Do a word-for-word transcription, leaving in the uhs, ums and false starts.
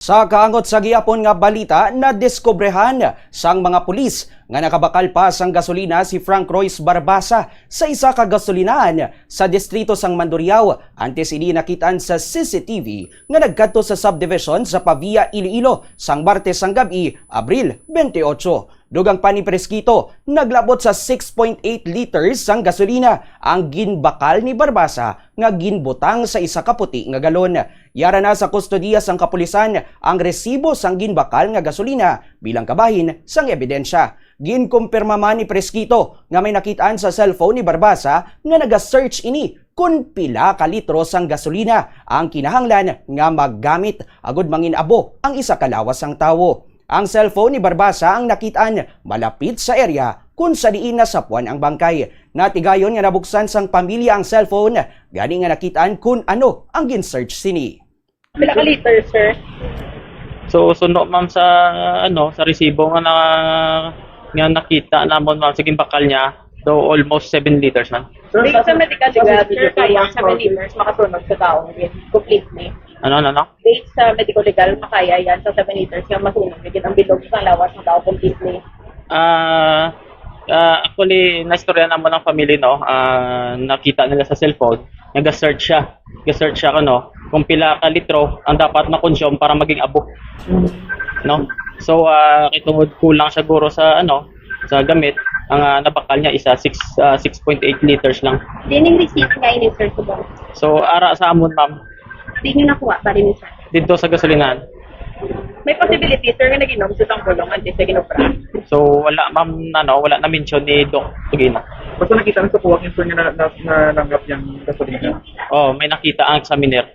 Sa kaangot sa gihapon nga balita, nadiskobrehan sang mga pulis nga nakabakal pa sang gasolina si Frank Royce Barbasa sa isa ka gasolinahan sa distrito sang Mandurriao, antes ini nakit-an sa C C T V nga nagkadto sa subdivision sa Pavia, Iloilo, sang Martes sang gab-i, Abril twenty-eight. Dugang pa ni Presquito, naglabot sa six point eight liters sang gasolina ang ginbakal ni Barbasa nga ginbutang sa isa ka puti nga galon. Yara na sa kustodiya sang kapulisan ang resibo sang ginbakal nga gasolina bilang kabahin sang ebidensya. Ginkumpirma man ni Presquito nga may nakit-an sa cellphone ni Barbasa nga naga-search ini kon pila ka litro sang gasolina ang kinahanglan nga magamit agud mangin-abo ang isa ka lawas sang tawo. Ang cellphone ni Barbasa ang nakit-an malapit sa area kun sa diin nasapuan ang bangkay. Natigayon nga nabuksan sang pamilya ang cellphone, gani nga nakit-an kun ano ang gin-search sini. Pila ka liter, sir? So, suno, ma'am, sa, ano, sa resibo nga na, nga nakita namon, ma'am, sa ginbakal niya, so almost seven liters, ma'am. Based sa medical legal, sir, kaya ang seven liters makasunog sa tawo din completely. Ano, ano, ano? Based sa medical legal, makaya yan sa seven liters nga masunog din ang bilog sa lawas ng tao completely. Ah, ah, actually, naistorya namon ang family, no? Ah, nakita nila sa cellphone, naga-search siya. Ga-search siya, ano, kung pila ka litro ang dapat ma-consume para maging abo. No? So, ah, kay tungod kulang siguro sa, ano, sa gamit, ang, ah, nabakal niya isa six, ah, six point eight liters lang. Dining receipt nga ini, sir, subong? So, ara sa amon, ma'am. Di niyo nakuha pa rin, sir? Dito sa gasolinahan. May possibility, sir, nga nag-inom sa tang bulong antes sa ginobra? So, wala, ma'am, ano, wala na mention ni Doc Tugina. Basta nakita na sa kuwang yung, sir, nga na, na, nalanggap yung gasolina? Oh, may nakita ang examiner.